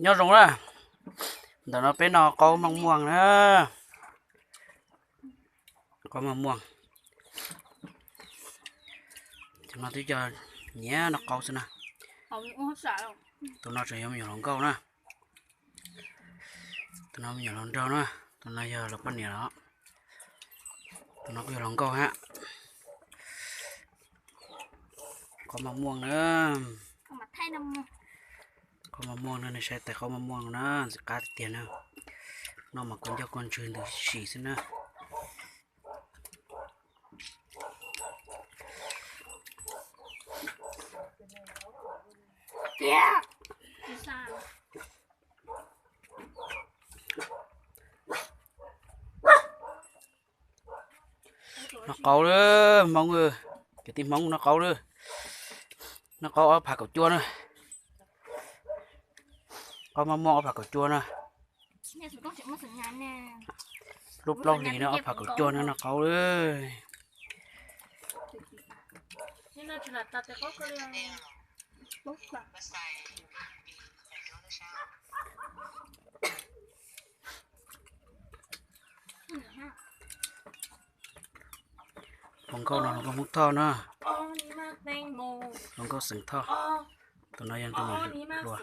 Nyob zoo na, ntawm no peb noj qaub maj muaj na. Qaub maj muaj. Cov no twb cov nyiam noj qaub xwb na. Tus no tseem yog me nyuam hluas nkauj na. Tus no me nyuam hluas nraug na. Tus no yog lawv poj niam los. Tus no kuj yog hluas nkauj hab. Qaub maj muaj na. Qaub maj muaj na, nej saib tais qaub maj muaj na, ntxim qab tiag tiag na. Noj mas kua ncauj kua ntswg ntws si xwb na. Noj qaub lawm Hmoob, cov tij Hmoob noj qaub lawm. Noj qaub ob phav kaum cuaj na. Qaub maj muaj ob phav kaum cuaj na. Lub plaub hlis no ob phav kaum cuaj na, noj qaub lawm. Hluas nkauj no hluas nkauj Hmoob Thoj na. Hluas nkauj xeem Thoj. Tus no yog tus nyuam hluas.